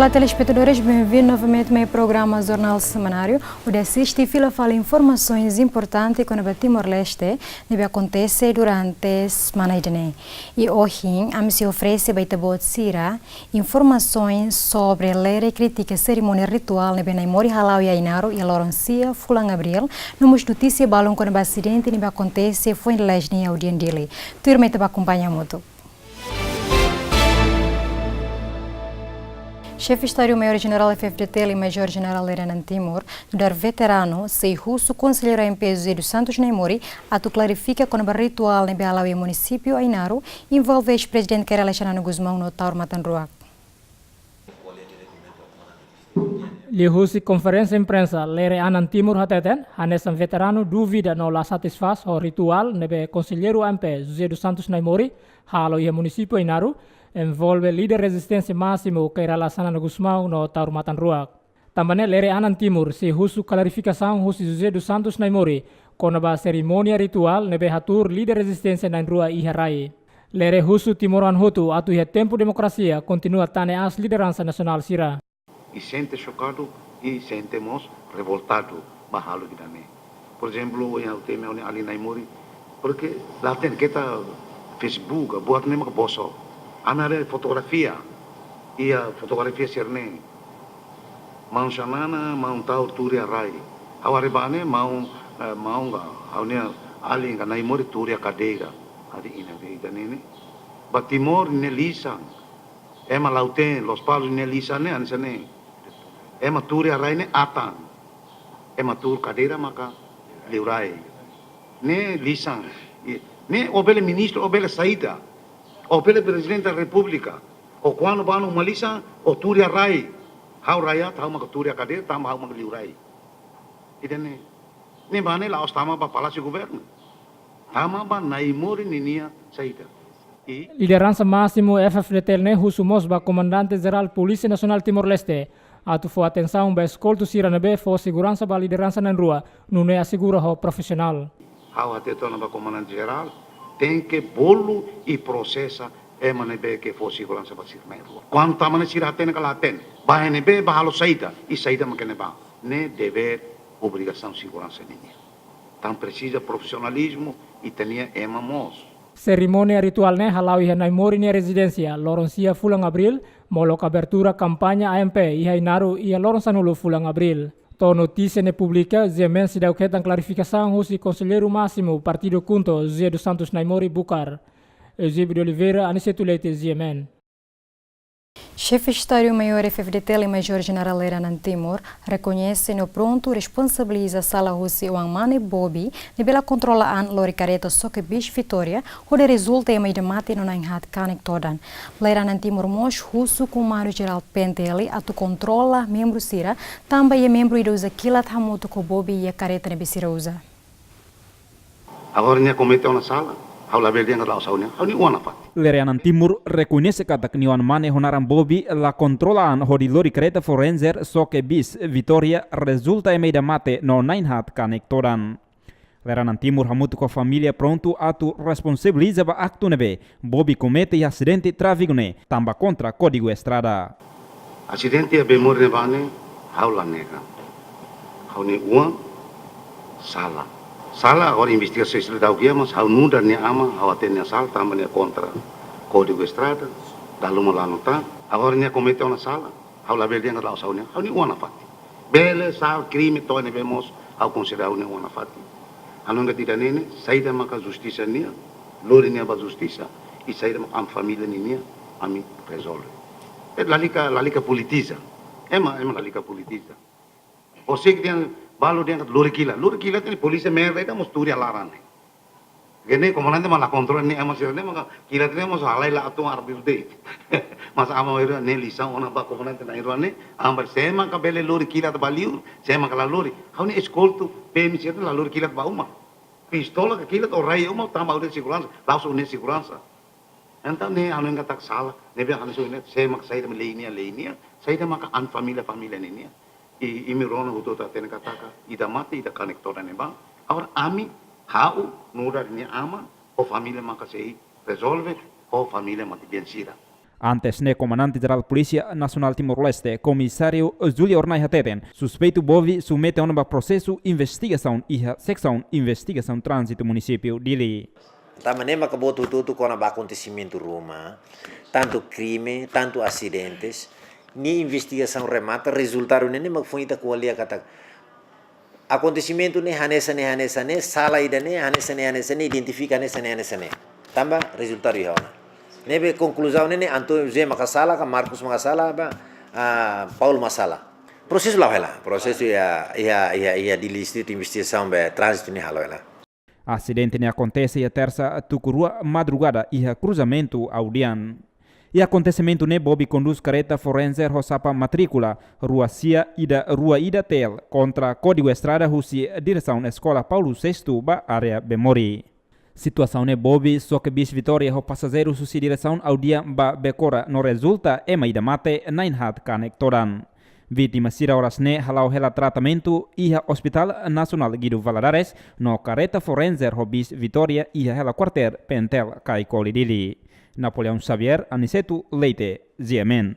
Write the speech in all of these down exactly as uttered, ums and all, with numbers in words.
Olá, telespetadores, bem-vindos novamente ao programa Jornal Semanário, onde asiste fila fala informasoens importantes kona-ba Timor-Leste, ne'ebé akontese durante semana ida-ne'e. I ohin, ami sei oferese ba ita-boot sira informasoens sobre lere kritika serimónia rituál ne'ebé Naimori hala'o iha Ainaro iha loron sia fulan Abríl, no mós notísia balun kona-ba asidente ne'ebé akontese foin lalais ne'e iha Odian, Dili. Tuirmai ita bá akompaña hamutuk. Xefe Estadu-Maiór Jenerál F-FDTL, Majór Jenerál Lere Anan Timur, nu'udar veteranu, sei husu konselleiru A M P José dos Santos Naimori atu klarifika kona-ba rituál ne'ebé hala'o iha munisípiu Ainaro, envolve eis-prezidente Kay Rala Xanana Gusmão no Taur Matan Ruak. Liuhusi konferénsia imprensa, Lere Anan Timur hateten, hanesan veteranu duvida no la satisfás ho rituál ne'ebé konselleiru A M P José dos Santos Naimori halo iha munisípiu Ainaro, envolve líder rezisténsia másimu Kay Rala Xanana Gusmão no Taur Matan Ruak. Tanba ne'e Lere Anan Timur sei husu klarifikasaun husi José dos Santos Naimori kona-ba serimónia rituál ne'ebé hatuur líder rezisténsia na'in-rua iha rai. Lere husu timoroan hotu atu iha tempu demokrasia kontinua tane aas lideransa nasionál sira. I sente xokadu, i sente mós revoltadu ba halo ida-ne'e. Por ezemplu, ohin ha'u temi ha'u-nia alin Naimori, porke la hatene, keta Facebook, buat ne'e maka bosok. Ami haree fotografia, iha fotografia sira-ne'e. Maun Xanana, maun Taur tuur iha rai. Ha'u haree ba ne'e, maun, eh, maun ka, ha'u-nia alin ka Naimori tuur iha kadeira. Haree ida-ne'e, ida-ne'e ne'e. Ba Timor ne'e lisan. Ema Lautém, Lospalos ne'e lisan ne'e, hanesan ne'e. Ema tuur iha rai ne'e atan. Ema tuur kadeira maka liurai. Ne'e lisan. I, ne'e ó bele ministru, ó bele saida. Ó bele prezidente da repúblika. Ó kuandu ba ona uma lisan, ó tuur iha rai. Ha'u raiat, ha'u maka tuur iha kadeira, tanba ha'u maka liurai. Ida-ne'e. Ne'ebá ne'e la'ós tama ba Palásiu Governu. Tama ba Naimori ninia saida. I lideransa másimu F-FDTL ne'e husu mós ba Komandante Jerál Polísia Nasionál Timor-Leste atu fó atensaun ba eskoltu sira ne'ebé fó seguransa ba lideransa na'in-rua, nune'e asegura ho profisionál. Ha'u hateten ona ba Komandante Jerál, tenke bolu i prosesa ema ne'ebé ke fó seguransa ba sira na'in-rua. Kuandu tama ne'e sira hatene ka la hatene, ba iha ne'ebé, ba halo saida, i saida mak iha ne'ebá. Ne'e devér, obrigasaun seguransa ninia. Entaun presiza profisionalizmu, ita-nia ema mós. Serimónia rituál ne'e hala'o iha Naimori nia rezidénsia, loron sia fulan Abríl, molok abertura kampaña A M P iha Ainaro iha loron sanulu fulan Abríl. To'o notísia ne'e publika, G M N seidauk hetan klarifikasaun husi konselleiru másimu Partidu KHUNTO, José dos Santos Naimori Bucar. Eusébio de Oliveira, Aniceto Leite, G M N. Xefe Estadu-Maiór F-FDTL, Majór Jenerál Lere Anan Timur, rekoñese no prontu responsabiliza sala husi oan-mane Bobi, ne'ebé la kontrola an lori kareta xoke bis Vitória, hodi rezulta ema ida mate no na'in-haat kanek todan. Lere Anan Timur mós husu Komandu Jerál P N T L atu kontrola membru sira, tanba iha membru ida uza kilat hamutuk ho Bobi iha kareta ne'ebé sira uza. Agora nia komete ona sala, ha'u labele dehan katak la'ós ha'u-nia, ha'u-nia oan nafatin. Lere Anan Timur rekoñese katak nia oan-mane ho naran Bobi la kontrola an hodi lori kareta Ford Ranger xoke bis Vitória, rezulta ema ida mate no na'in-haat kanek todan. Lere Anan Timur hamutuk ho família prontu atu responsabiliza ba aktu ne'ebé Bobi komete iha asidente tráfiku ne'e, tanba kontra Kódigu Estrada. Asidente iha Bemori ne'ebá ne'e, ha'u la nega. Ha'u-nia oan sala. Sala, agora investigasaun sira daudaun iha, mas ha'u nu'udar nia aman, ha'u hatene nia sala, tanba nia kontra Kódigu Estrada, dala ruma la nota. Agora nia komete ona sala, ha'u labele dehan katak la'ós ha'u-nia, ha'u-nia oan nafatin. Bele sala, krime to'o iha ne'ebé mós, ha'u konsidera ha'u-nia oan nafatin. Hanoin katak ida-ne'e ne'e, saida maka justisa nian, lori nia ba justisa, i saida maka ami família ninian, ami rezolve. Eh, lalika, lalika politiza. Ema, ema lalika politiza. Ó sei dehan, balu dehan katak lori kilat. Lori kilat ne'e polísia merda ida mós tuur iha laran ne'e. Gene komandante mak la kontrola ne'e ema sira-ne'e maka kilat ne'e mós halai la atu arbil de'it. Mas ami haree ne'e lisaun ona ba komandante na'in-rua ne'e, ami haree sé maka bele lori kilat ba liur, sé maka la lori. Ha'u-nia eskoltu, P M sira-ne'e la lori kilat ba uma. Pistola ka kilat ó rai iha uma, tanba ó-nia seguransa, la'ós ó-nia seguransa. Entaun ne'e hanoin katak sala, ne'ebé hanoin só ne'e, sé maka saida mak lei nian, lei nian, saida maka ami família, família ninian. I, imi rona hotu-hotu hatene katak, ida mate, ida kanek todan ne'ebá. Agora ami, ha'u, nu'udar nia aman, ho família maka sei rezolve, ho família matebian sira. Antes ne'e, Komandante Jerál Polísia Nasionál Timor-Leste, Komisáriu Julio Hornai hateten, suspeitu Bovi submete ona ba prosesu investigasaun iha Seksaun Investigasaun Tránzitu Munisípiu Dili. Tanba ne'e maka boot hotu-hotu kona-ba akontesimentu ruma, tantu krime, tantu asidentes, nia investigasaun remata, rezultadu ne'e ne'e mak foin ita ko'alia katak akontesimentu ne'e hanesan ne'e, hanesan ne'e, sala ida-ne'e, hanesan ne'e, hanesan ne'e, identifika hanesan ne'e, hanesan ne'e. Tanba rezultadu iha ona. Ne'ebé konkluzaun ne'e ne'e António José maka sala, ka Marcos maka sala, ba, ah, Paulo maka sala. Prosesu la'o hela, prosesu iha, iha, iha, iha Dili Distritu Investigasaun be Tránzitu ne'e halo hela. Asidente ne'e akontese iha Tersa tuku rua madrugada iha kruzamentu Audian. Iha akontesimentu ne'e Bovi kondús kareta Forester ho sapa matríkula rua sia ida rua ida T L kontra Kódigu Estrada husi diresaun Eskola Paulo Sexto ba área Bemori. Situasaun ne'e Bovi xoke bis Vitória ho pasajeirus husi diresaun Audian ba Becora no rezulta ema ida mate, na'in haat kanek todan. Vítima sira oras ne'e hala'o hela tratamentu iha Hospital Nasionál Guido Valadares, no kareta Forester ho bis Vitória iha hela kuartél P N T L Caicoli Dili. Napoleão Xavier, Aniceto Leite, G M N.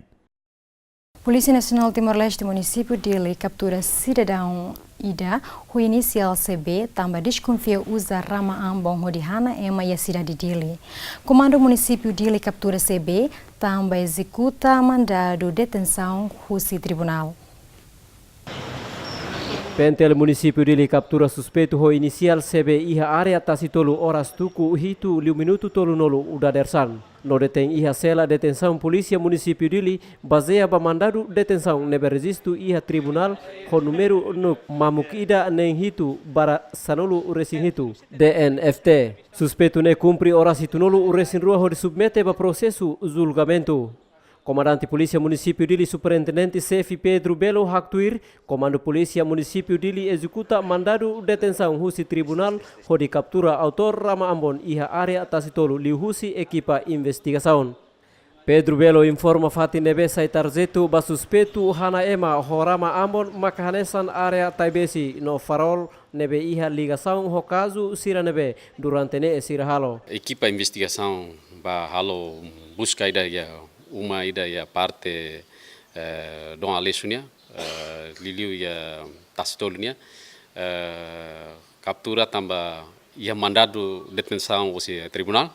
Polísia Nasionál Timor-Leste Munisípiu Dili kaptura sidadaun ida ho inisiál C B, tanba deskonfia uza rama ambon hodi hana ema iha sidade Dili. Komandu Munisípiu Dili kaptura C B, tanba ezekuta mandadu detensaun husi tribunál. P N T L Munisípiu Dili kaptura suspeitu ho inisiál C B iha área Tasitolu oras tuku hitu liu minutu tolunulu dadeer-saan. No detein iha sela detensaun Polísia Munisípiu Dili, bazeia ba mandadu detensaun ne'ebé rejistu iha tribunál ho númeru NUC mamuk ida neen hitu barra sanulu resin hitu, D N F T. Suspeitu ne'e kumpre oras hitunulu resin rua hodi submete ba prosesu julgamentu. Komandante Polísia Munisípiu Dili Superintendente Xefe Pedro Belo haktuir, Komandu Polísia Munisípiu Dili ezekuta mandadu detensaun husi tribunál hodi kaptura autór rama ambon iha área Tasitolu liuhusi ekipa investigasaun. Pedro Belo informa fatin ne'ebé sai tarjetu ba suspeitu hana ema ho rama ambon maka hanesan área Taibesi no Farol ne'ebé iha ligasaun ho kazu sira ne'ebé durante ne'e sira halo. Ekipa investigasaun bá halo buska ida iha uma ida iha parte, eh, Dom Aleixo nian, eh, liuliu iha Tasitolu nian, eh, kaptura tanba iha mandadu detensaun husi tribunál.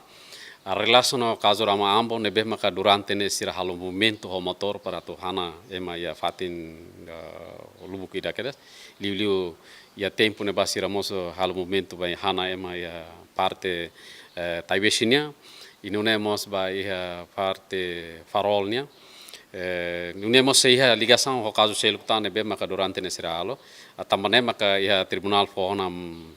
Ah, relasiona ho kazu rama ambon ne'ebé maka durante ne'e sira halo movimentu ho motór para atu hana ema iha fatin, eh, lubuk ida kedas. Liuliu iha tempu ne'ebá sira mós halo movimentu bá hana ema iha parte, eh, Taibesi nian. I nune'e mós bá iha parte Farol nian. Eh, nune'e mós sei iha ligasaun ho kazu seluk tan ne'ebé maka durante ne'e sira halo. Ah, tanba ne'e maka iha tribunál fó ona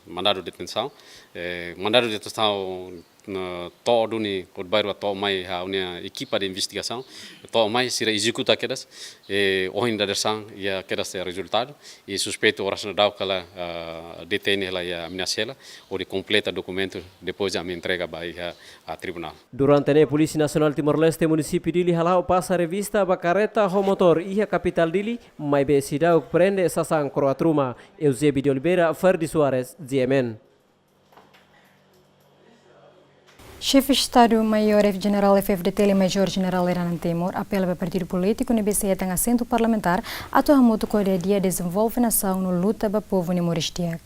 mandadu detensaun. Eh, mandadu detensaun ne'e to'o duni, hodi bainhira to'o mai ha'u-nia ekipa de investigasaun, to'o mai sira ezekuta kedas, eh, ohin dadeer-saan iha kedas rezultadu, i suspeitu oras ne'e daudaun kala, ah, detein hela iha ami-nia sela, hodi kompleta dokumentu, depois ami entrega ba iha, ah, tribunál. Durante ne'e Polísia Nasionál Timor-Leste Munisípiu Dili hala'o pasa revista ba karreta ho motór iha kapitál Dili, maibé seidauk prende sasán kro'at ruma. Eusébio de Oliveira, Ferdi Soares, G M N. Xefe Estadu Maiór Jenerál F-FDTL Major Jenerál Lere Anan Timur apela ba partidu polítiku ne'ebé sei hetan asentu parlamentár atu hamutuk ho dia-dia dezenvolve nasaun no luta ba povu nia moris di'ak.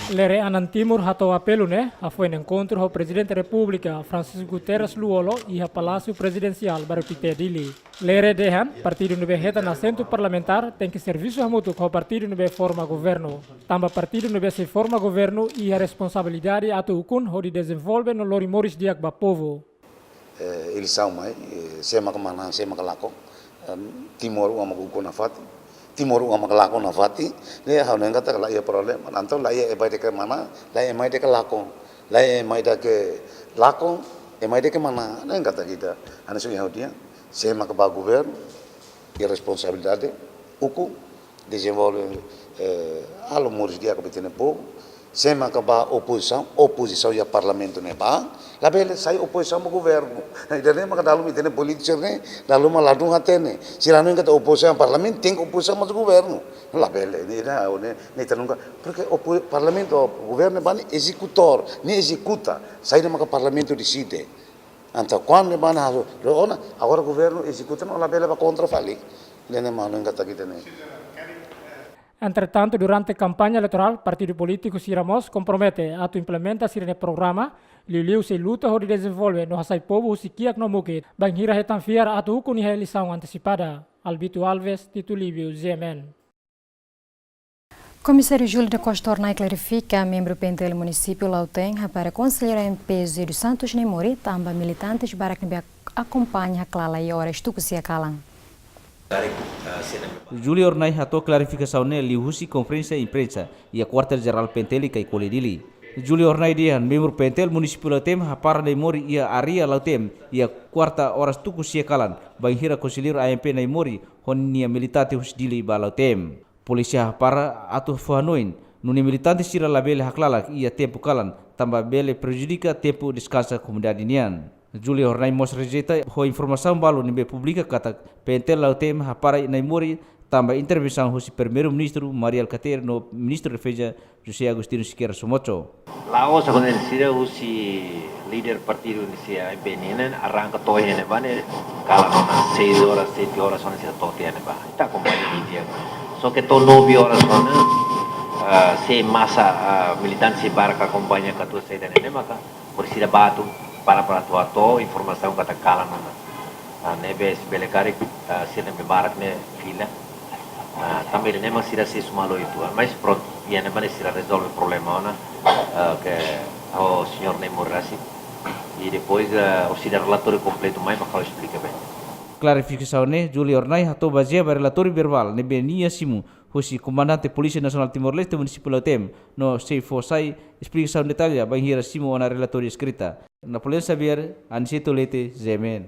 Lere Anan Timur hato'o apelu ne'e hafoin enkontru ho Prezidente Repúblika Francisco Guterres Lú-Olo iha Palásiu Prezidensiál Bairru Pité, Dili. Lere dehan, partidu ne'ebé hetan asentu parlamentár tenke servisu hamutuk ho partidu ne'ebé forma governu. Tanba partidu ne'ebé sei forma governu iha responsabilidade atu ukun hodi dezenvolve no lori moris di'ak ba povu. Eh, eleisaun mai, eh, sé maka manán, sé maka lakon. Em, timoroan maka ukun nafatin, timoroan maka lakon nafatin. Ne'e ha'u hanoin katak la iha problema. Entaun la iha ema ida ke manán, la iha ema ida ke lakon, la iha ema ida ke lakon, ema ida ke manán. Ne'e katak ita, hanesan ohin ha'u dehan, sé maka bá governu, iha responsabilidade, ukun, dezenvolve, eh, halo moris di'ak ba ita-nia povu, Se ema ka ba opozisaun, opozisaun iha parlamentu ne'ebá, labele sai opozisaun ba governu. Ida-ne'e maka dala ruma ita-nia polítiku ne'e, dala ruma ladún hatene. Sira hanoin katak opozisaun iha parlamentu, tenke opozisaun mós governu. Labele, ne'e, ne'e, ne'e, ne'e ita nunka. Porque opo-, parlamentu, governu ne'ebá ne'e ezekutór, ne'e ezekuta. Saida maka parlamentu deside. Entaun kuandu ne'ebá ne'e hasoru ona, agora governu ezekuta no labele ba kontra fali. Ida-ne'e mak ha'u hanoin katak ita-nia. Entretantu, durante kampaña eleitorál, partidu polítiku sira mós kompromete atu implementa sira-nia programa, liuliu sei luta hodi dezenvolve no hasai povu husi kiak no mukit, bainhira hetan fiar atu ukun iha eleisaun antesipada. Albito Alves, Tito Livio, G M N. Komisáriu Júlio da Costa Hornai klarifika membru PNTL munisípiu Lautém hapara konselleiru M P José dos Santos Naimori tanba militantes barak ne'ebé akompaña haklalan iha oras tuku sia kalan. Júlio Hornai hato'o klarifikasaun ne'e liuhusi konferénsia imprensa iha Kuartel Jerál PNTL Caicoli, Dili. Júlio Hornai dehan membru PNTL munisípiu Lautém hapara Naimori iha área Lautém iha kuarta oras tuku sia kalan, bainhira konselleiru A M P Naimori ho nia militante husi Dili ba Lautém. Polísia hapara atu fó hanoin, nune'e militante sira labele haklalan iha tempu kalan, tanba bele prejudika tempu deskansa komunidade nian. Júlio Hornai mós rejeita ho informasaun balu ne'ebé publika katak PNTL Lautém hapara Naimori tanba intervensaun husi Primeiru-Ministru Mari Alkatiri no Ministru Defeza José Agostinho Sequeira Somocho. La'ós akontese, sira husi líder partidu ne'e, sira M P N N, arranka to'o iha ne'ebá ne'e kalan ona, seis horas, sete horas ona sira to'o iha ne'ebá. Ita akompaña di'ak. Só ke to'o nove horas ona, ah, sei masa, ah, militante sei barak akompaña katuas saida ne'e, ne'e maka, por sira ba atu para, para atu hato'o informasaun katak kalan ona. Ah, ne'ebé se bele karik, ah, sira ne'ebé barak ne'e fila. Ah, tanba ne'e mak sira sei sumalo itu. Ah, mas prontu, iha ne'ebá ne'e sira rezolve problema ona, ah, ke ho señór Naimori rasik. I depois, ah, o sira relatóriu kompletu mai, mak ha'u esplika bem. Klarifikasaun ne'e, Júlio Hornai hato'o bazeia ba relatóriu verbál ne'ebé nia simu husi Komandante Polísia Nasionál Timor-Leste munisípiu Lautém, no sei fó sai esplikasaun detalla bainhira simu ona relatóriu eskrita. Napoleão Xavier, Aniceto Leite, G M N.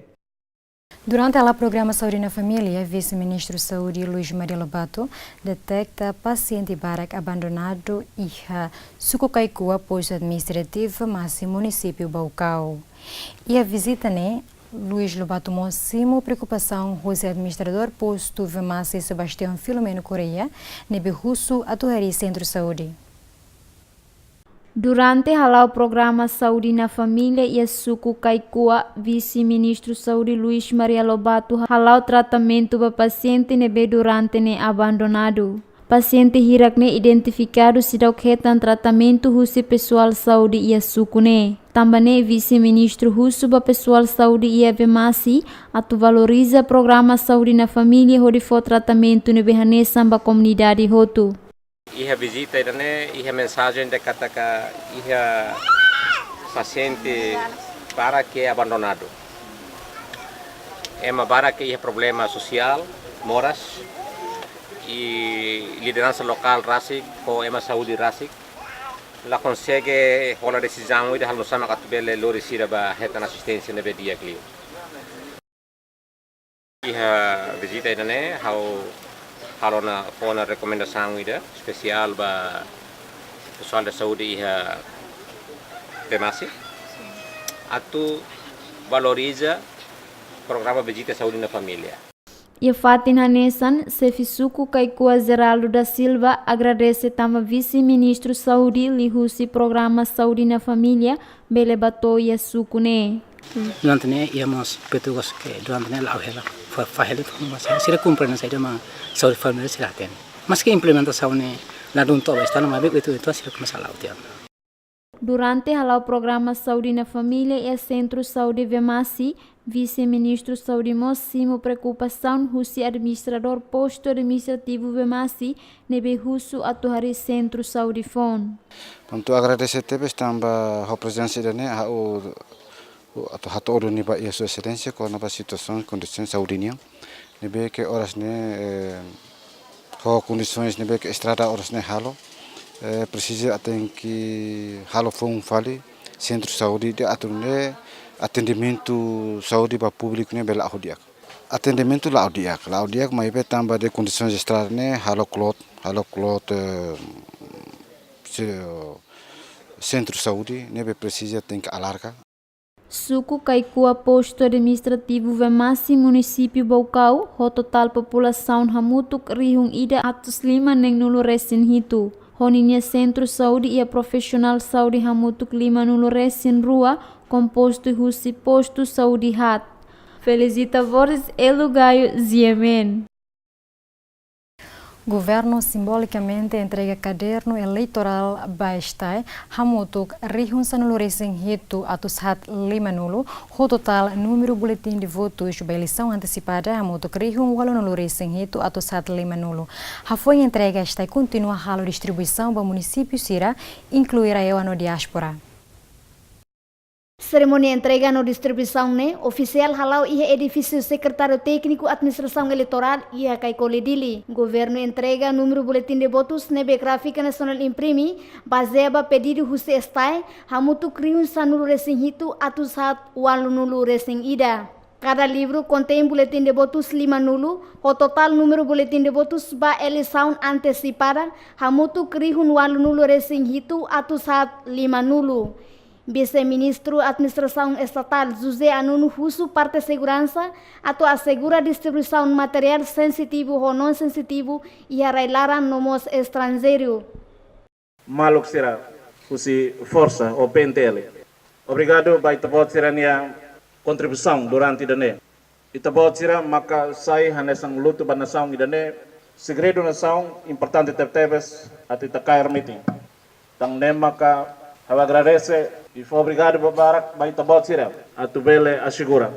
Durante hala'o programa Saúde na Família, Vise-Ministru Saúde Luis Maria Lobato deteta pasiente barak abandonadu iha Suku Kaikua, Postu Administrativu Vemasse, Munisípiu Baucau. Iha vizita ne'e, Luis Lobato mós simu preokupasaun husi Administradór Postu Vemasse, Sebastião Filomeno Correia, ne'ebé husu atu harii sentru saúde. Durante hala'o programa Saúde na Família iha Suku Kaikua, Vise-Ministru Saúde Luis Maria Lobato hala'o tratamentu ba pasiente ne'ebé durante ne'e abandonadu. Pasiente hirak ne'e identifikadu seidauk hetan tratamentu husi pesoál saúde iha suku ne'e. Tanba ne'e Vise-Ministru husu ba pesoál saúde iha Vemasse atu valoriza programa Saúde na Família hodi fó tratamentu ne'ebé hanesan ba komunidade hotu. Iha vizita ida-ne'e, iha mensajen dehan katak iha pasiente barak ke abandonadu. Ema barak ke iha problema sosiál, moras, i lideransa lokál rasik, ho ema saúde rasik, la konsege hola desizaun ida halo nu'usá mak atu bele lori sira ba hetan asisténsia ne'ebé di'ak liu. Iha vizita ida-ne'e, ha'u halo ona, fó ona rekomendasaun ida espesiál ba pesoál da saúde iha Vemasse, atu valoriza programa Vizita Saúde na Família. Iha fatin hanesan, Xefe Suku Kaikua Geraldo da Silva agradese tanba Vise-Ministru Saúde liuhusi programa Saúde na Família bele ba to'o iha suku ne'e. Durante ne'e iha mós petugas ke durante ne'e la'o hela, fó, fó hela informasaun. Sira kumpre ona saida mak saúde família sira hatene. Maske implementasaun ne'e ladún to'o ba estadu, maibé uitoan-uitoan sira komesa la'o tiha ona. Durante hala'o programa Saúde na Família iha Sentru Saúde Vemasse, Vise-Ministru Saúde mós simu preokupasaun husi Administradór Postu Administrativu Vemasse ne'ebé husu atu harii sentru saúde foun. Prontu, agradese tebes tanba ho prezensa ida-ne'e, ha'u atu hato'o duni ba iha Sua Exelénsia kona-ba situasaun kondisaun saúde nian. Ne'ebé ke oras ne'e, eh, ho kondisaun ne'ebé ke estrada oras ne'e halo, eh, presiza tenke halo foun fali sentru saúde ida atu nune'e atendimentu saúde ba públiku ne'e bele la'o di'ak. Atendimentu la'o di'ak, la'o di'ak maibé tanba de kondisaun estrada ne'e halo kloot, halo kloot, eh, se, sentru saúde ne'ebé presiza tenke alarga. Suku Kaikua, Postu Administrativu Vemasi, Munisípiu Baucau, ho totál populasaun hamutuk rihun ida atus lima neen-nulu resin hitu. Ho ninia sentru saúde iha profisionál saúde hamutuk lima-nulu resin rua, kompostu husi postu saúde haat. Felicita Borges, Elu Gayo, G M N. Governu simbolikamente entrega kadernu eleitorál ba STAE hamutuk rihun sanulu resin hitu atus haat lima-nulu, ho totál númeru boletin de votus ba eleisaun antesipada hamutuk rihun ualu-nulu resin hitu atus haat lima-nulu. Hafoin entrega, STAE kontinua halo distribuisaun ba munisípiu sira, inklui RAEOA no diáspora. Serimónia entrega no distribuisaun ne'e ofisiál hala'o iha edifísiu Sekretáriu Tékniku Administrasaun Eleitorál iha Caicoli, Dili. Governu entrega númeru boletin de votus ne'ebé Gráfika Nasionál imprime, bazeia ba pedidu husi STAE, hamutuk rihun sanulu resin hitu atus haat ualu-nulu resin ida. Kada livru kontein boletin de votus lima-nulu, ho totál númeru boletin de votus ba eleisaun antesipada hamutuk rihun ualu-nulu resin hitu atus haat lima-nulu. Vise-Ministru Administrasaun Estatál José Anuno husu parte seguransa atu asegura distribuisaun materiál sensitivu ho non sensitivu iha rai-laran no mós estranjeiru. Maluk sira husi forsa ou P N T L. Obrigadu ba ita-boot sira-nia kontribuisaun durante ida-ne'e. Ita-boot sira maka sai hanesan lutu ba nasaun ida-ne'e. Segredu nasaun importante tebetebes atu ita kaer metin. Tan ne'e maka ha'u agradese i fó obrigadu barak ba ita-boot sira atu bele asegura.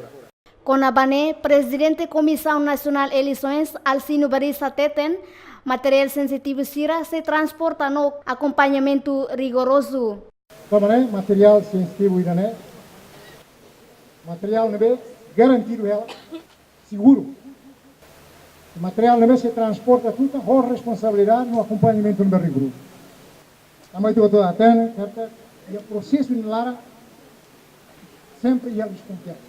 Kona-ba ne'e, Prezidente Komisaun Nasionál Eleisoens, Alcino Baris hateten, materiál sensitivu sira sei transporta no akompañamentu rigorozu. Tanba ne'e materiál sensitivu ida-ne'e, materiál ne'ebé garantidu hela, seguru. Materiál ne'ebé sei transporta tutan ho responsabilidade no akompañamentu ne'ebé rigorozu. Tanba ita hotu hatene katak iha prosesu nia laran sempre iha deskonfiansa.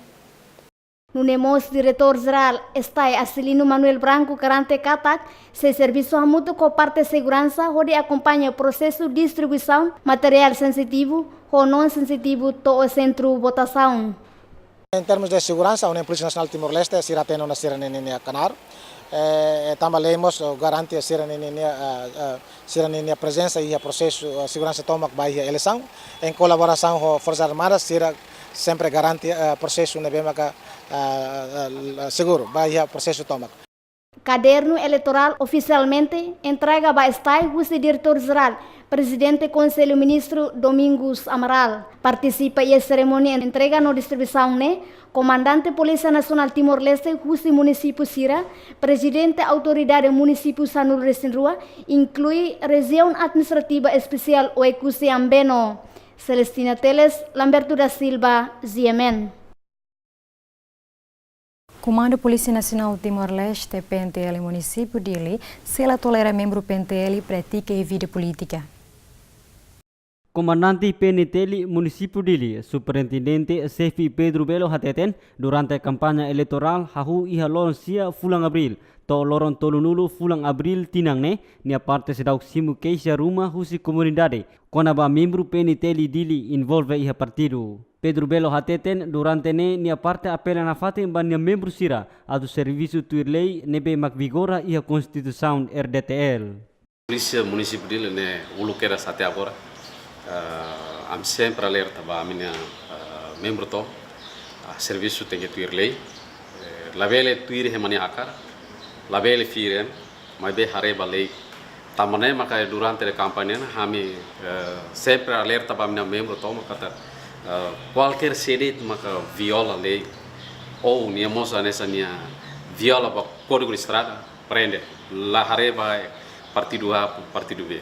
Nune'e mós Diretór Jerál STAE Acilino Manuel Branco garante katak sei servisu hamutuk ho parte seguransa hodi akompaña prosesu distribuisaun materiál sensitivu ho non sensitivu to'o sentru votasaun. Em termos de seguransa, União Polícia Nacional Timor-Leste sira hatene ona sira-nia, nia, nia knaar. Eh, eh, tanba lei mós, eh, garante sira-nia, nia, nia, eh, eh, sira-nia, nia prezensa iha prosesu, eh, seguransa tomak ba iha eleisaun. Em kolaborasaun ho Forsas Armadas, sira sempre garante, eh, prosesu ne'ebé maka, eh, eh, seguru ba iha prosesu tomak. Kadernu eleitorál ofisialmente entrega ba STAE husi Diretór Jerál, Prezidente Konsellu Ministru Domingos Amaral. Partisipa iha serimónia entrega no distribuisaun ne'e, Komandante Polísia Nasionál Timor-Leste husi munisípiu sira, Prezidente Autoridade Munisípiu sanulu resin rua, inklui Rejiaun Administrativa Espesiál Oekusi Ambeno. Celestina Teles, Lamberto da Silva, G M N. Komandu Polísia Nasionál Timor-Leste, P N T L, Munisípiu Dili, sei la tolera membru P N T L pratika iha vida polítika. Komandante P N T L Munisípiu Dili, Superintendente Xefe Pedro Belo hateten, durante kampaña eleitorál hahú iha loron sia fulan Abríl to'o loron tolunulu fulan Abríl tinan ne'e, nia parte seidauk simu keixa ruma husi komunidade kona-ba membru P N T L Dili envolve iha partidu. Pedro Belo hateten, durante ne'e nia parte apela nafatin ba nia membru sira atu servisu tuir lei ne'ebé mak vigora iha Konstituisaun R D T L. Polísia Munisípiu Dili ne'e uluk kedas até agora, ah, ami sempre alerta ba ami-nia, ah, membru tomak, ah, servisu tenke tuir lei, eh, labele tuir ema nia hakarak, labele fiar ema, maibé haree ba lei. Tanba ne'e maka durante de kampaña ne'e, ami, eh, sempre alerta ba ami-nia membru tomak katak, eh, kualkér C D maka viola lei, ou nia mós hanesan nia viola ba Kódigu de Estrada, prende, la haree ba partidu A, partidu B.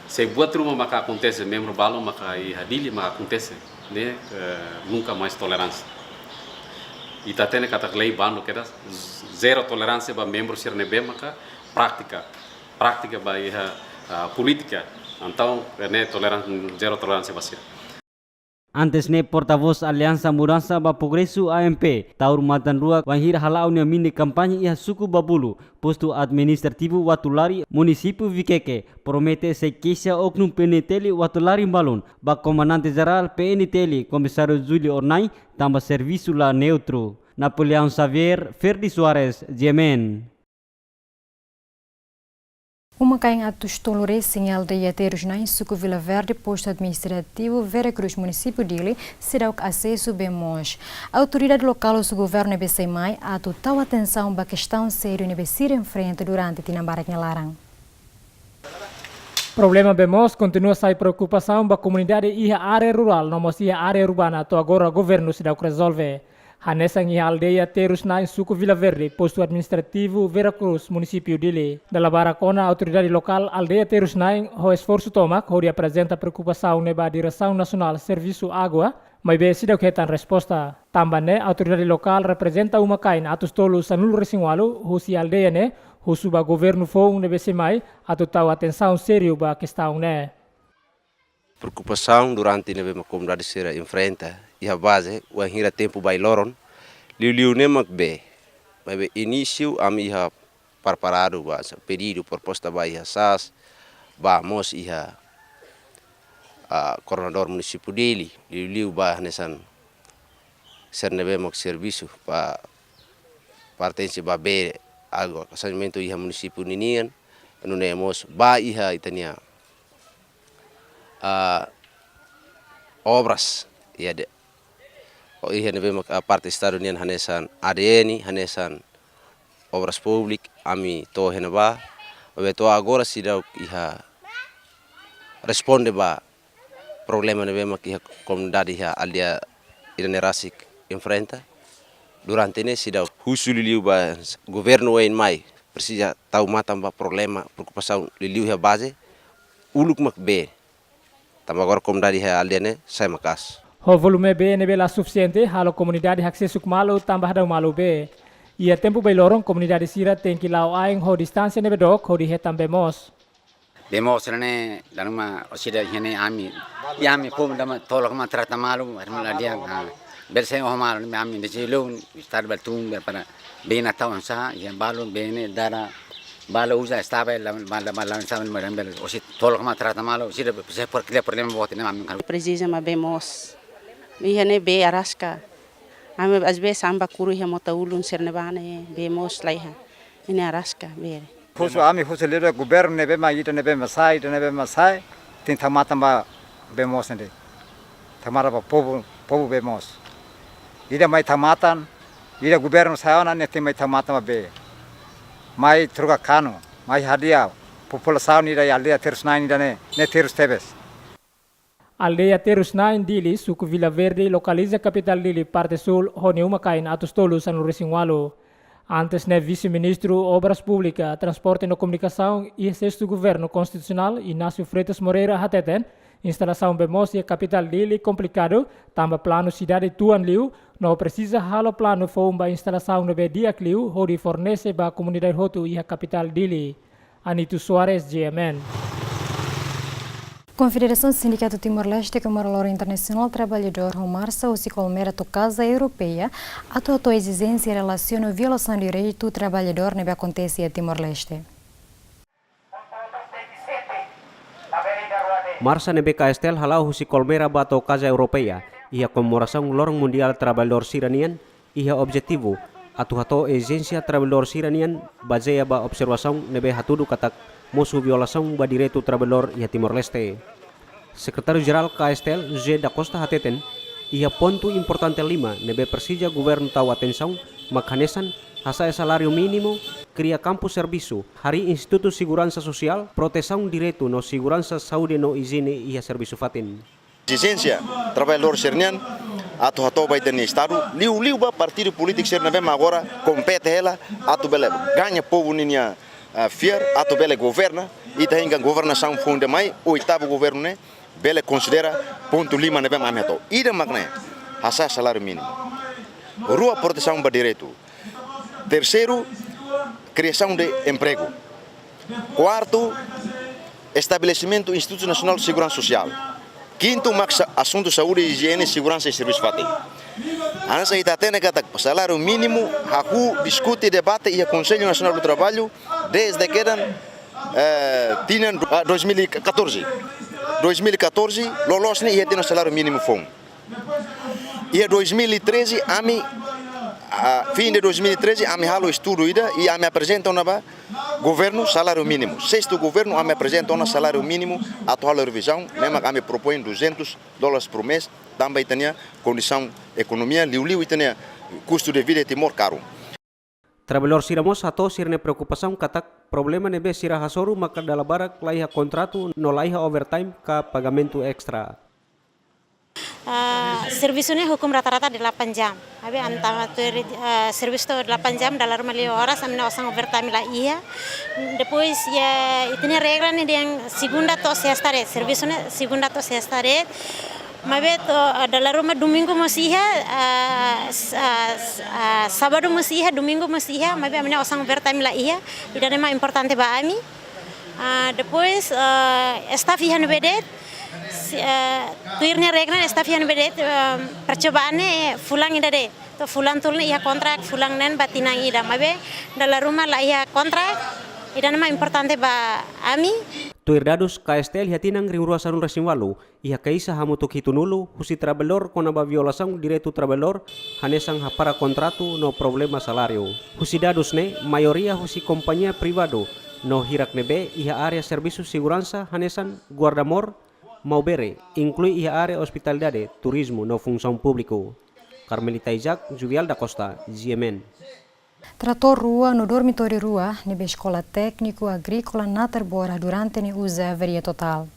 Se buat ruma maka akontese, membru balu maka iha Dili maka akontese, ne'e, eh, nunka mais toleránsia. Ita hatene katak lei bandu kedas, zero toleránsia ba membru sira ne'ebé maka prátika, prátika ba iha, ah, polítika. Entaun, ne'e tolerán-, zero toleránsia ba sira. Antes ne'e portavós Aliansa Mudansa ba Progresu, A M P, Taur Matan Ruak, wainhira hala'o nia mini kampaña iha suku Babulu, postu administrativu Watulari, munisípiu Viqueque, promete sei keixa oknum P N T L Watulari balun ba Komandante Jerál P N T L, Komisáriu Júlio Hornai, tanba servisu la neutru. Napoleão Xavier, Ferdi Soares, G M N. Uma-kain atus tolu resin iha aldeia Terus Nain, suku Vila Verde, postu administrativu Vera Cruz, munisípiu Dili, seidauk asesu bee moos. Autoridade lokál husu governu ne'ebé sei mai atu tau atensaun ba kestaun sériu ne'ebé sira enfrenta durante tinan barak nia laran. Problema bee moos kontinua sai preokupasaun ba komunidade iha área rurál no mós iha área urbana, to'o agora governu seidauk rezolve. Hanesan iha aldeia Terus Nain, suku Vila Verde, postu administrativu Vera Cruz, munisípiu Dili. Dala barak ona autoridade lokál aldeia Terus Nain ho esforsu tomak hodi aprezenta preokupasaun ne'e ba Diresaun Nasionál Servisu Água, maibé seidauk hetan resposta. Tanba ne'e autoridade lokál reprezenta uma-kain atus tolu sanulu resin ualu husi aldeia ne'e husu ba governu foun ne'ebé sei mai atu tau atensaun sériu ba kestaun ne'e. Preokupasaun durante ne'ebé mak komunidade sira enfrenta iha baze, wainhira tempu bailoron, liuliu ne'e mak bee. Maibé inísiu ami iha preparadu ba sa-, pedidu, proposta ba iha sas, ba mós iha, ah, koordenadór munisípiu Dili, liuliu ba hanesan sira ne'ebé mak servisu ba pertense ba bee, água, saneamentu iha munisípiu ninian, nune'e mós ba iha ita-nia, ah, obras, iha de, oh, iha ne'ebé mak, ah, parte Estadu nian hanesan A D N, hanesan Obras Públikas, ami to'o iha ne'ebá, maibé to'o agora seidauk iha responde ba problema ne'ebé mak iha komunidade iha aldeia ida-ne'e rasik enfrenta. Durante ne'e seidauk husu liuliu ba governu oin mai, presiza tau matan ba problema, preokupasaun liuliu iha baze, uluk mak bee. Tanba agora komunidade iha aldeia ne'e sai maka'as. Ho volume bee ne'ebé la sufisiente, halo komunidade haksesu malu tanba hadau malu bee. Iha tempu bailoron komunidade sira tenke la'o ain ho distánsia ne'ebé dook hodi hetan bee moos. Bee moos ne'e, dala ruma orsida iha ne'e ami, iha ami povu dala ruma tolok mak trata malu, haree malu la di'ak, ah, bele sai oho malu, ne'e ami dezeju liu, Estadu bele tun, bele para bee ne'e tau oinsá, iha balun bee ne'e dada, balu uza estaba, la, la, la, la, estaba, bele, orsida tolok mak trata malu, orsida, se por kila problema boot ne'e ami kan. Presiza mak bee moos. Iha ne'e bee araska. Ami às vezes ami bá kuru iha mota ulun sira-ne'ebá ne'e bee moos la iha. Ne'e araska bee. Husu ami husu liu ba governu ne'ebé mak ida ne'ebé mak sai, ida ne'ebé mak sai. Tenke tau matan ba bee moos ne'e. Tau matan ba povu, povu bee moos. Ida mai tau matan, ida governu sai ona ne'e tenke mai tau matan ba bee. Mai troka kanu, mai hadi'a populasaun ida iha aldeia Terus Nain ida ne'e, ne'e terus tebes. Aldeia Terus Nain, Dili, suku Vila Verde, lokaliza kapitál Dili, parte súl, ho nia uma-kain atus tolu sanulu resin ualu. Antes ne'e Vise-Ministru Obras Públikas, Transporte no Komunikasaun iha sestu Governu Konstitusionál, Inácio Freitas Moreira, hateten, instalasaun bee moos iha kapitál Dili komplikadu, tanba planu sidade tuan liu, no presiza halo planu foun ba instalasaun ne'ebé di'ak liu, hodi fornese ba komunidade hotu iha kapitál Dili. Anito Soares, G M N. Konfederasaun Sindikatu Timor-Leste komemora Loron Internasionál Traballadór ho marsa husi Colmera to'o Kaza Europeia, atu hato'o ezijénsia relasiona ho violasaun direitu traballadór ne'ebé akontese iha Timor-Leste. Marsa ne'ebé K S T L hala'o husi Colmera ba to'o Kaza Europeia, iha komemorasaun Loron Mundiál Traballadór sira-nian, iha objetivu atu hato'o ezijénsia traballadór sira-nian bazeia ba observasaun ne'ebé hatudu katak mosu violasaun ba direitu traballadór iha Timor-Leste. Sekretáriu Jerál K S T L, José da Costa, hateten, iha pontu importante lima ne'ebé presiza governu tau atensaun, mak hanesan hasa'e saláriu mínimu, kria kampu servisu, harii institutu seguransa sosiál, protesaun direitu no seguransa saúde no ijiene iha servisu fatin. Ezijénsia traballadór sira-nian atu hato'o ba ita-nia Estadu, liuliu ba partidu polítiku sira ne'ebé mak agora kompete hela atu bele gaña povu ninia, ah, fiar, atu bele governa, ita hein governasaun foun ida mai, oitavu governu ne'e, bele konsidera pontu lima ne'ebé mak ami hato'o. Ida mak ne'e, hasa'e saláriu mínimu. Rua, protesaun ba direitu. Terseiru, kriasaun de empregu. Kuartu, estabelesimentu Institutu Nasionál Seguransa Sosiál. Kintu mak sa-, asuntu saúde, ijiene, seguransa i servisu fatin. Hanesan ita hatene katak saláriu mínimu hahú diskute, debate iha Konsellu Nasionál do Traballu dezde kedan, eh, tinan, ah, dois mil e catorze. Dois mil e catorze, loloos ne'e iha tinan saláriu mínimu foun. Iha dois mil e treze, ami, ah, fim de dois mil e treze, ami halo estudu ida i ami aprezenta ona ba governu saláriu mínimu. Sestu governu ami aprezenta ona saláriu mínimu atu halo revizaun, ne'e mak ami propoin duzentos dólares por mês, tanba ita-nia kondisaun ekonomia, liuliu ita-nia kustu de vida iha Timor karu. Trabalhadór sira mós hato'o sira-nia preokupasaun katak problema ne'ebé sira hasoru maka dala barak laiha kontratu no laiha overtime ka pagamentu estra. Ah, servisu ne'e hukum rata-rata delapan jam. Maibé entaun tuir, ah, servisu to'o delapan jam, dala ruma liu oras, ami-nia osan overtime laiha. Depois, iha, ita-nia regra ne'e dehan segunda to'o sesta de'it, servisu ne'e segunda to'o sesta de'it. Maibé to'o, ah, dala ruma domingu mós iha, ah, s-, ah, s-, ah, sábadu mós iha, domingu mós iha, maibé ami-nia osan overtime laiha. Ida-ne'e mak importante ba ami. Ah, depois, ah, staff iha ne'ebé de'it, si-, ah, tuir nia regra staff iha ne'ebé de'it, ah, percobaan ne'e fulan ida de'it. To'o fulan tolu ne'e iha kontrak, fulan neen ba tinan ida. Maibé dala ruma laiha kontrak, ida-ne'e mak importante ba ami. Tuir dadus K S T L iha tinan rihun rua sanulu resin ualu, iha keixa hamutuk hitunulu husi trabalhadór kona-ba violasaun direitu trabalhadór, hanesan hapara kontratu no problema saláriu. Husi dadus ne'e, maioria husi kompañia privadu no hirak ne'ebé iha área servisu seguransa hanesan guarda-mor, maubere, inklui iha área ospitalidade, turizmu no funsaun públiku. Carmelita Isaac, Juvial da Costa, G M N. Tratór rua no dormitóriu rua ne'ebé Eskola Tékniku Agríkola Natarbora durante ne'e uza avaria totál.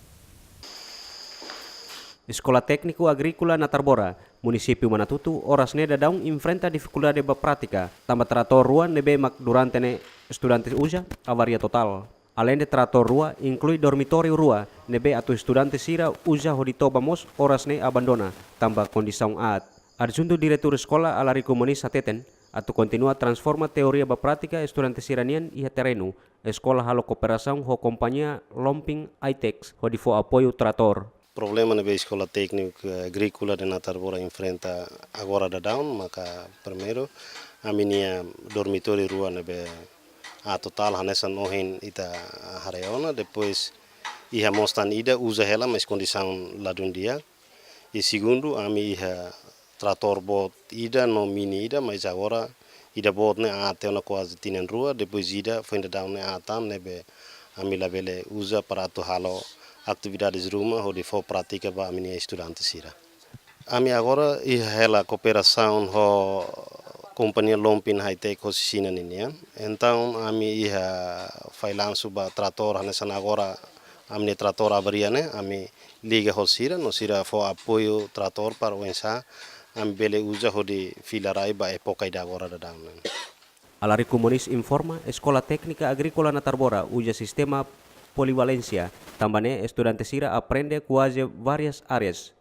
Eskola Tékniku Agríkola Natarbora, Munisípiu Manatutu, oras ne'e daudaun enfrenta difikuldade ba prátika, tanba tratór rua ne'ebé mak durante ne'e estudante uza avaria totál. Aleinde tratór rua, inklui dormitóriu rua ne'ebé atu estudante sira uza hodi toba mós oras ne'e abandona, tanba kondisaun aat. Adjuntu Diretór Eskola Alarico Moniz hateten, atu kontinua transforma teoria ba prátika estudante sira-nian iha terrenu, eskola halo kooperasaun ho kompañia Lompin Aitex hodi fó apoiu tratór. Problema ne'ebé Eskola Tékniku Agríkola de Natarbora enfrenta agora daudaun, maka primeiru, ami-nia dormitóriu rua ne'ebé aat totál hanesan ohin ita haree ona, depois iha mós tan ida uza hela, mas kondisaun ladún di'ak. I segundu, ami iha tratór boot ida no mini ida, mas agora ida boot ne'e aat tiha ona kuaze tinan rua, depois ida foin daudaun ne'e aat tan ne'ebé ami labele uza para atu halo atividades ruma hodi fó prátika ba ami-nia estudante sira. Ami agora iha hela kooperasaun ho kompañia Lompin Hightech hosi Xina ninian. Entaun ami iha failansu ba tratór hanesan agora ami-nia tratór avaria ne'e, ami liga ho sira, no sira fó apoiu tratór para oinsá ami bele uza hodi fila rai ba époka ida agora daudaun ne'e. Alarico Moniz informa, Eskola Téknika Agríkola Natarbora uza sistema polivalénsia, tanba ne'e estudante sira aprende kuaze várias áreas.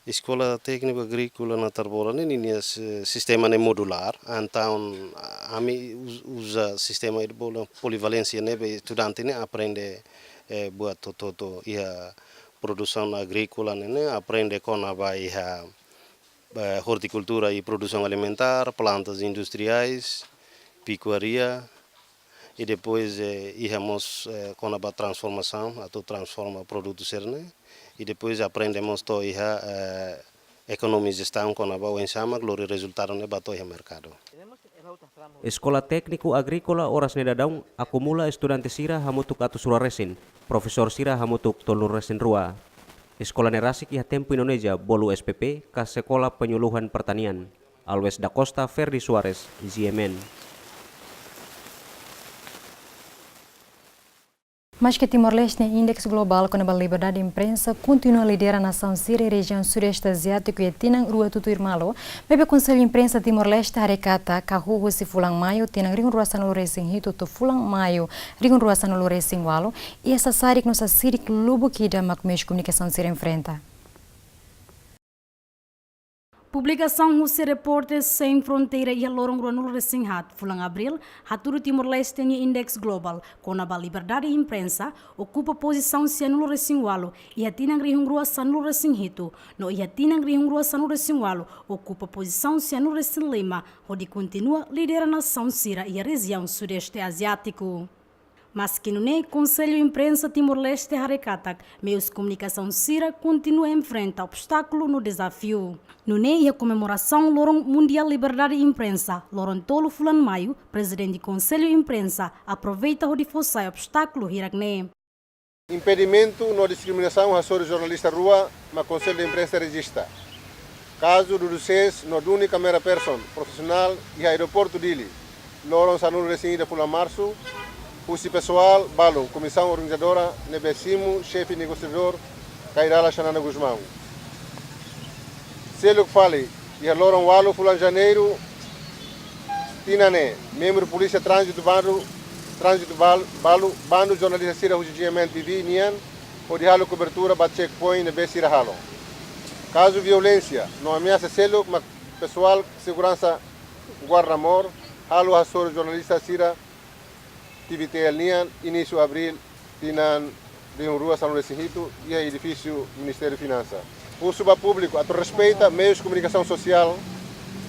Eskola Tékniku Agríkola Natarbora ne'e ninia si-, sistema ne'e modulár, entaun ami uz-, uza sistema ida bolu polivalénsia ne'ebé estudante ne'e aprende, eh, buat hotu-hotu iha produsaun agríkola ne'e, ne'e aprende kona-ba iha, eh, ortikultura i produsaun alimentár, plantas industriais, pekuária, i depois, eh, iha mós, eh, kona-ba transformasaun, atu transforma produtu sira-ne'e, i depois aprende mós to'o iha, eh, ekonomia jestaun kona-ba oinsá mak lori rezultadu ne'e ba to'o iha merkadu. Eskola Tékniku Agríkola oras ne'e daudaun akumula estudante sira hamutuk atus rua resin, profesór sira hamutuk tolunulu resin rua. Eskola ne'e rasik iha tempu Indonézia bolu S P P ka Sekolah Penyuluhan Pertanian. Always da Costa, Ferdi Soares, G M N. Maske Timor-Leste nia índeks globál kona-ba liberdade imprensa kontinua lidera nasaun sira iha rejiaun Sudeste Aziátiku iha tinan rua tutuir malu, maibé Konsellu Imprensa Timor-Leste haree katak hahú husi fulan Maiu tinan rihun rua sanulu resin hitu to'o fulan Maiu rihun rua sanulu resin ualu, iha sasarik no sasirik lubuk ida mak meius komunikasaun sira enfrenta. Publikasaun husi Repórteres Sem Fronteiras iha loron ruanulu-resin-haat fulan Abríl hatudu Timor-Leste nia indeks globál kona-ba liberdade imprensa okupa pozisaun sianulu-resin-ualu iha tinan rihun rua sanulu-resin-hitu, no iha tinan rihun rua sanulu-resin-ualu okupa pozisaun sianulu-resin-lima, hodi kontinua lidera nasaun sira iha rejiaun Sudeste Aziátiku. Maski nune'e, Konsellu Imprensa Timor-Leste haree katak meius komunikasaun sira kontinua enfrenta obstákulu no dezafiu. Nune'e, iha komemorasaun Loron Mundiál Liberdade Imprensa, loron tolu fulan Maiu, Prezidente Konsellu Imprensa aproveita hodi fó sai obstákulu hirak-ne'e. Impedimentu no diskriminasaun hasoru jornalista rua mak Konsellu Imprensa rejista. Kazu dudu sees no duni camera person profisionál iha aeroportu Dili, loron sanulu-resin-ida fulan Marsu, husi pesoál balun komisaun organizadora ne'ebé simu xefe negosiadór Kay Rala Xanana Gusmão. Seluk fali, iha loron ualu fulan Janeiru tinan ne'e, membru Polísia Tránzitu bandu, tránzitu bal-, balu, bandu jornalista sira husi G M N T V nian, hodi halo kobertura ba checkpoint ne'ebé sira halo. Kazu violénsia no ameasa seluk mak pesoál seguransa Guarda-Mor halo hasoru jornalista sira T V T L nian, inísiu Abríl tinan rihun rua sanulu-resin-hitu, iha edifísiu Ministériu Finansa. Husu ba públiku atu respeita meius komunikasaun sosiál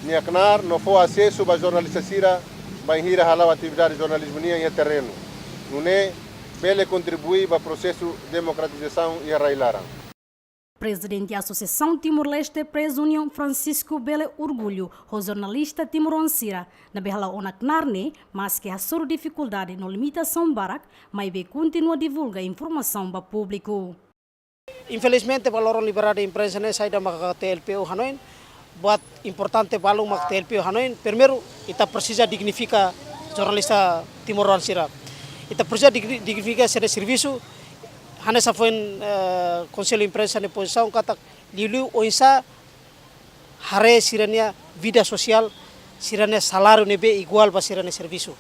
nia knaar no fó asesu ba jornalista sira bainhira hala'o atividade jornalizmu nian iha terrenu. Nune'e bele kontribui ba prosesu demokratizasaun iha rai-laran. Prezidente Asosiasaun Timor-Leste Press Union, Francisco Bele, orgullu ho jornalista timoroan sira ne'ebé hala'o ona knaar ne'e, maski hasoru difikuldade no limitasaun barak, maibé kontinua divulga informasaun ba públiku. Infelizmente, ba loron liberdade imprensa ne'e saida maka T L P U hanoin, buat importante balu mak T L P U hanoin. Primeiru, ita presiza dignifika jornalista timoroan sira. Ita presiza digni-, dignifika sira-nia servisu, hanesan foin, eh, Konsellu Imprensa nia pozisaun katak liuliu oinsá haree sira-nia vida sosiál, sira-nia saláriu ne'ebé iguál ba sira-nia servisu.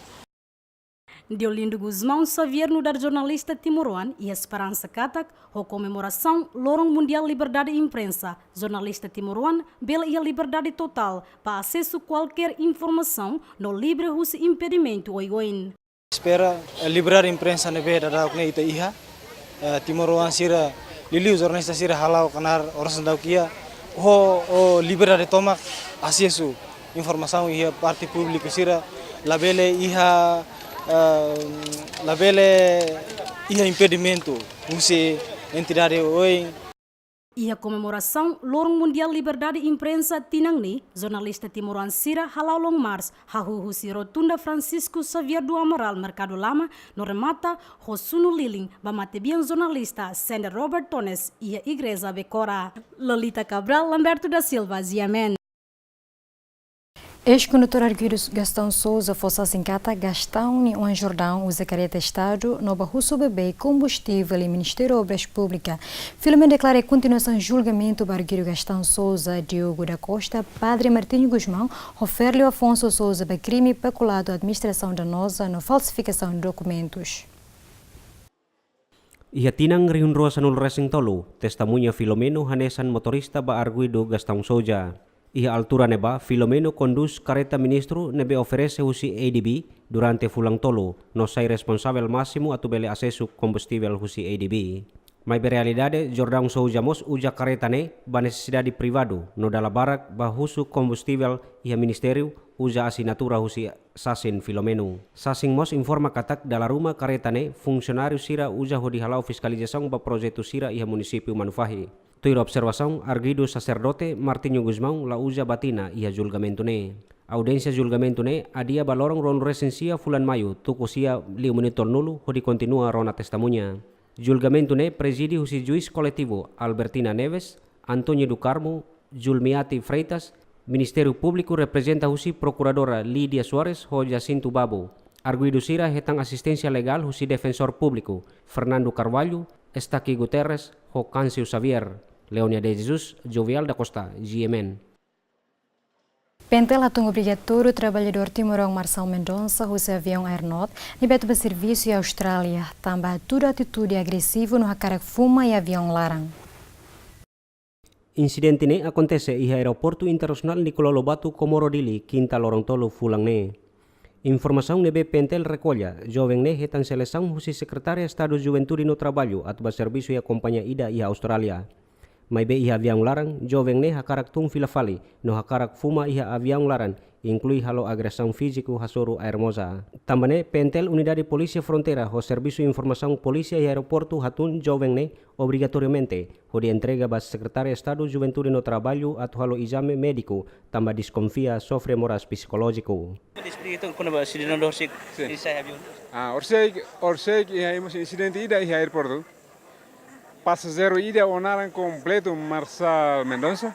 Deolindo Gusmão Xavier nu'udar jornalista timoroan iha esperansa katak ho komemorasaun Loron Mundiál Liberdade Imprensa, jornalista timoroan bele iha liberdade totál ba asesu kualkér informasaun no livre husi impedimentu oioin. Espera, eh, liberdade imprensa ne'ebé daudauk ne'e ita iha, eh, timoroan sira, liuliu jornalista sira hala'o knaar oras daudauk iha, ho, ho liberdade tomak asesu informasaun iha parte públiku sira, labele iha, eh, labele iha impedimentu husi entidade oioin. Iha komemorasaun Loron Mundiál Liberdade Imprensa tinan ne'e, jornalista timoroan sira hala'o long march hahú husi Rotunda Francisco Xavier do Amaral, Merkadu Lama, no remata ho sunu lilin ba matebian jornalista Sender Robert Tones iha Igreja Becora. Lolita Cabral, Lamberto da Silva, G M N. Eis-kondutór arguidu Gastão Sousa fó sasin katak Gastão nia oan Jordão uza kareta Estadu no bá husu bebé kombustivel iha Ministériu Obras Públikas. Filomeno deklara kontinuasaun julgamentu ba arguidu Gastão Sousa, Diogo da Costa, Padre Martinho Gusmão, ho Ferlio Afonso Sousa ba krime peculado, administrasaun danoza no falsifikasaun dokumentus. Iha tinan rihun rua sanulu-resin-tolu, testemuña Filomeno hanesan motorista ba arguidu Gastão Sousa. Iha altura ne'ebá, Filomeno kondús kareta ministru ne'ebé oferese husi A D B durante fulan tolu, no sai responsavel másimu atu bele asesu kombustivel husi A D B. Maibé realidade, Jordão Sousa mós uza kareta ne'e ba nesesidade privadu, no dala barak bá husu kombustivel iha ministériu, uza asinatura husi sasin Filomeno. Sasin mós informa katak dala ruma kareta ne'e funsionáriu sira uza hodi hala'o fiskalizasaun ba projetu sira iha munisípiu Manufahi. Tuir observasaun arguidu saserdote Martinho Gusmão la uza batina iha julgamentu ne'e. Audiénsia julgamentu ne'e adia ba loron ruanulu-resin-sia fulan Maiu, tuku sia liu minutu tolunulu, hodi kontinua rona testemuña. Julgamentu ne'e prezide husi juís koletivu Albertina Neves, António do Carmo, Julmiati Freitas, Ministériu Públiku reprezenta husi Prokuradora Lídia Soares ho Jacinto Babo. Arguidu sira hetan asisténsia legál husi Defensór Públiku, Fernando Carvalho, Estaki Guterres, ho Câncio Xavier. Leonia de Jesus, Jovial da Costa, G M N. PNTL hatún obrigatóriu traballadór timoroan Marçal Mendonça husi aviaun Air North ne'ebé atu bá servisu iha Austrália, tanba hatudu atitude agresivu no hakarak fuma iha aviaun laran. Insidente ne'e akontese iha Aeroportu Internasionál Nicolau Lobato, Comoro Dili, kinta loron tolu fulan ne'e. Informasaun ne'ebé PNTL rekolla, joven ne'e hetan selesaun husi Sekretária Estadu Juventude no Traballu atu ba servisu iha kompañia ida iha Austrália. Maibé iha aviaun laran, joven ne'e hakarak tun fila fali, no hakarak fuma iha aviaun laran, inklui halo agresaun fíziku hasoru Air Mosa. Tanba ne'e, PNTL Unidade Polísia Fronteira ho Servisu Informasaun Polísia iha aeroportu hatún joven ne'e obrigatoriamente hodi entrega ba Sekretária Estadu Juventude no Traballu atu halo ezame médiku, tanba deskonfia sofre moras psikolójiku. Deskreve kona-ba asidente horisehik. Sin. Ida-ne'e aviaun. Ah, horisehik, horisehik iha emos insidente ida iha aeroportu. Pasajeiru ida ho naran kompletu Marçal Mendonça,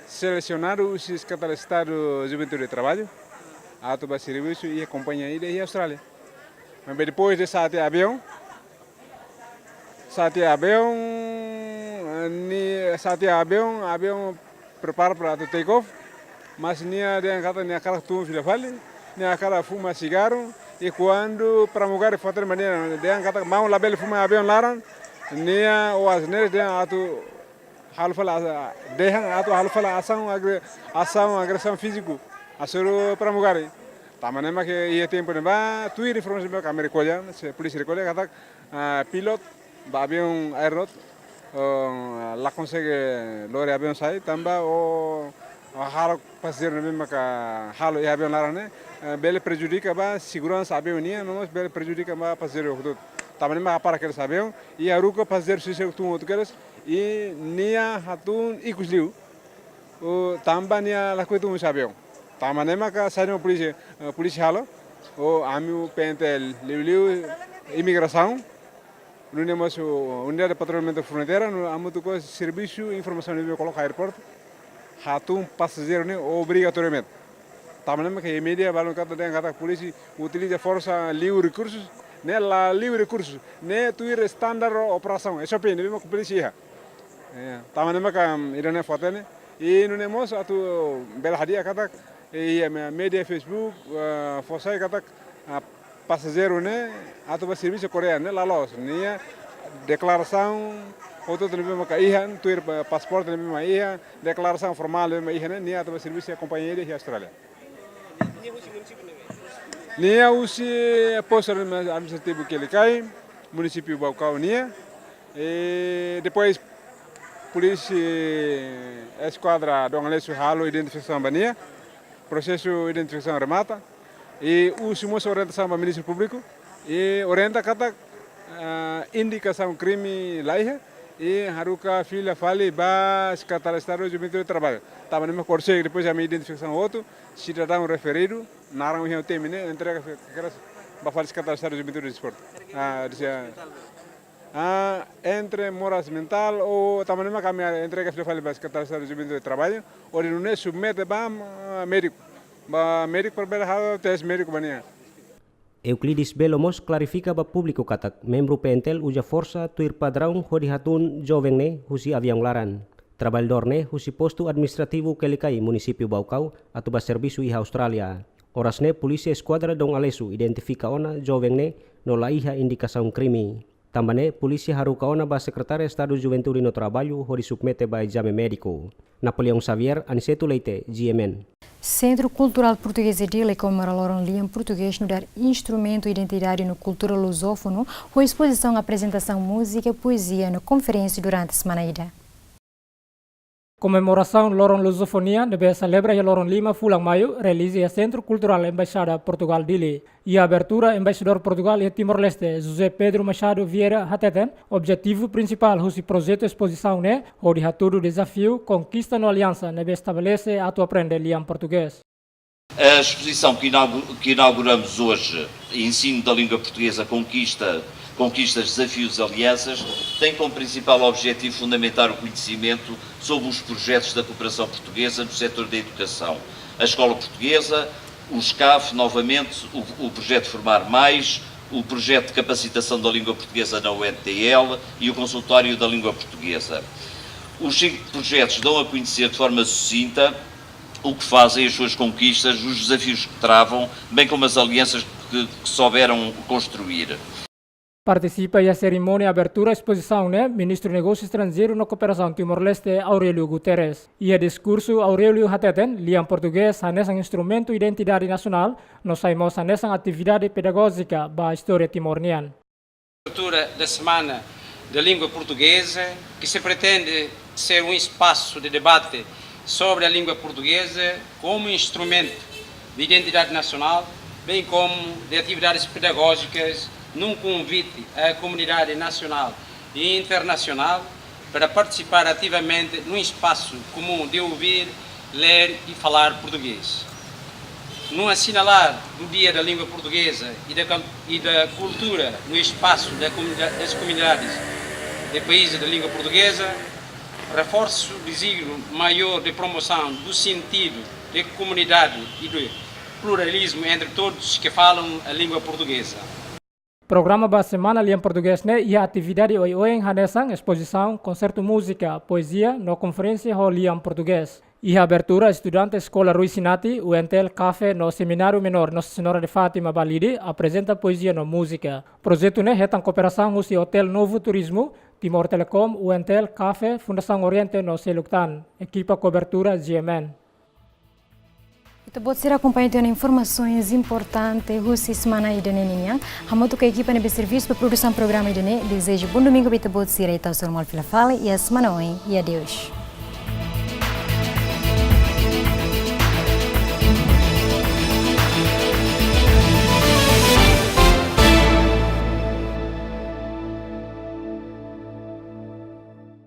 selesionadu husi Sekretária Estadu Juventude e Traballu, atu ba servisu iha kompañia ida iha Austrália. Maibé depois de sa'e tiha aviaun, sa'e tiha aviaun, eh, nia sa'e tiha aviaun, aviaun prepara para atu take off, mas nia dehan katak nia hakarak tun fila fali, nia hakarak fuma sigarru, i kuandu Pramugari fó-hatene ba nia, dehan katak maun labele fuma aviaun laran, nia ou as ne'e dehan atu halo fali asa-, dehan atu halo fali asaun agre-, asaun agresaun fíziku hasoru Pramugari. Tanba ne'e mak iha tempu ne'ebá, tuir informasaun ne'ebé mak ami rekolla, se polísia rekolla katak, ah, pilot ba aviaun Air North, oh, la konsege lori aviaun sai, tanba o, o halo pasajeiru ne'ebé maka halo iha aviaun laran ne'e, eh, bele prejudika ba seguransa aviaun nian, no mós bele prejudika ba pasajeiru hotu. Tanba ne'e mak hapara kedas aviaun, i haruka pasajeiru sira seluk tun hotu kedas, i nia hatún ikus liu, o, tanba nia lakohi tun husi aviaun. Tanba ne'e maka saida mak polísia, eh, polísia halo, o, ami PNTL liuliu imigrasaun, nune'e mós Unidade de Patrullamentu Fronteira, no hamutuk ho servisu informasaun ne'ebé koloka aeroportu, hatún pasajeiru ne'e obrigatoriamente. Tanba ne'e mak iha média balun katak dehan katak polísia utiliza forsa liu rekursus, ne'e la liu rekursus, ne'e tuir standar operasaun, S O P ne'ebé mak polísia iha. Eh, tanba ne'e maka, um, ida-ne'e fó-hatene. I nune'e mós atu bele hadi'a katak, eh, iha me-, média Facebook, eh, fó sai katak, ah, pasajeiru ne'e atu ba servisu Koreia ne'e la loos. Nia deklarasaun hotu-hotu ne'ebé maka iha, tuir pa-, pasaporte ne'ebé maka iha, deklarasaun formál ne'ebé maka iha ne'e, nia atu ba servisu iha kompañia ida iha Austrália. Nia husi postu administrativu Quelicai, munisípiu Baucau nian. I depois polísia eskuadra Dom Aleixo halo identifikasaun ba nia. Prosesu identifikasaun remata. I husu mós orientasaun ba Ministériu Públiku. I orienta katak, ah, indikasaun krime la iha. I haruka fila fali ba Sekretária Estadu Juventude e Traballu. Tanba ne'e mak horisehik depois ami identifikasaun hotu, sidadaun referidu, naran ohin ha'u temi ne'e, entrega fe-, kedas ba fali Sekretária Estadu Juventude e Desportu. Ah, dizia, ah, entre moras mentál ou tanba ne'e mak ami entrega fila fali ba Sekretária Estadu Juventude e Traballu, hodi nune'e submete ba, ah, médiku. Ba médiku para bele halo teste médiku ba nia. Euclides Belo mós klarifika ba públiku katak membru PNTL uza forsa tuir padraun hodi hatún joven ne'e husi aviaun laran. Traballadór ne'e husi postu administrativu Quelicai, munisípiu Baucau, atu ba servisu iha Austrália. Oras ne'e polísia eskuadra Dom Aleixo identifika ona joven ne'e no la iha indikasaun krime. Tanba ne'e, polísia haruka ona ba Sekretária Estadu Juventude no Traballu hodi submete ba ezame médiku. Napoleão Xavier, Aniceto Leite, G M N. Sentru Kulturál Portugés Dili komemora loron lian portugés nu'udar instrumentu identidade no kultura luzófonu, ho espozisaun, aprezentasaun múzika, poezia no konferénsia durante semana ida. Komemorasaun Loron Luzofonia ne'ebé selebra iha loron lima fulan Maiu, realiza iha Sentru Kulturál Embaixada Portugál Dili. Iha abertura, Embaixadór Portugál iha Timor-Leste, José Pedro Machado Vieira, hateten, objetivu prinsipál husi projetu espozisaun ne'e hodi hatudu dezafiu, konkista no aliansa ne'ebé estabelese atu aprende lian portugés. A exposição que inaugu-, que inauguramos hoje, Ensino da Língua Portuguesa, Conquista, Conquistas, Desafios, Alianças, tem como principal objetivo fundamentar o conhecimento sobre os projetos da cooperação portuguesa no setor da educação. A Escola Portuguesa, o SCAF, novamente, o, o projeto Formar Mais, o projeto de capacitação da língua portuguesa na U N T L e o consultório da língua portuguesa. Os cinco projetos dão a conhecer de forma sucinta o que fazem, as suas conquistas, os desafios que travam, bem como as alianças que, que souberam construir. Partisipa iha serimónia abertura espozisaun ne'e Ministru Negósiu Estranjeiru no Kooperasaun Timor-Leste, Aurélio Guterres. Iha diskursu, Aurélio hateten lian portugés hanesan instrumentu identidade nasionál, no sai mós hanesan atividade pedagójika ba istória Timor nian. Abertura da Semana da Língua Portuguesa, que se pretende ser um espaço de debate sobre a língua portuguesa como instrumento de identidade nacional, bem como de atividades pedagógicas, num convite à comunidade nacional e internacional para participar ativamente num espaço comum de ouvir, ler e falar português. No assinalar do Dia da Língua Portuguesa e da, cal- e da Cultura no espaço da comunida- das comunidades de países da língua portuguesa, reforço o desígnio maior de promoção do sentido de comunidade e do pluralismo entre todos que falam a língua portuguesa. Programa ba Semana Lian Portugés ne'e iha atividade oioin hanesan espozisaun, konsertu múzika, poezia, no konferénsia ho lian portugés. Iha abertura, estudante Eskola Rui Sinati, U N T L, CAFE, no Semináriu Menór Nossa Senhora de Fátima, Balide, aprezenta poezia no múzika. Projetu ne'e hetan kooperasaun husi Hotel Novo Turismo, Timor Telecom, U N T L, CAFE, Fundasaun Oriente no seluk tan. Ekipa kobertura G M N. Ita-boot sira akompaña tiha ona informasaun importante husi semana ida-ne'e nian. Hamutuk ho ekipa ne'ebé servisu ba produsaun programa ida-ne'e, dezeja bom domingu ba ita-boot sira, ita hasoru malu fila fali iha semana oin, i adeus.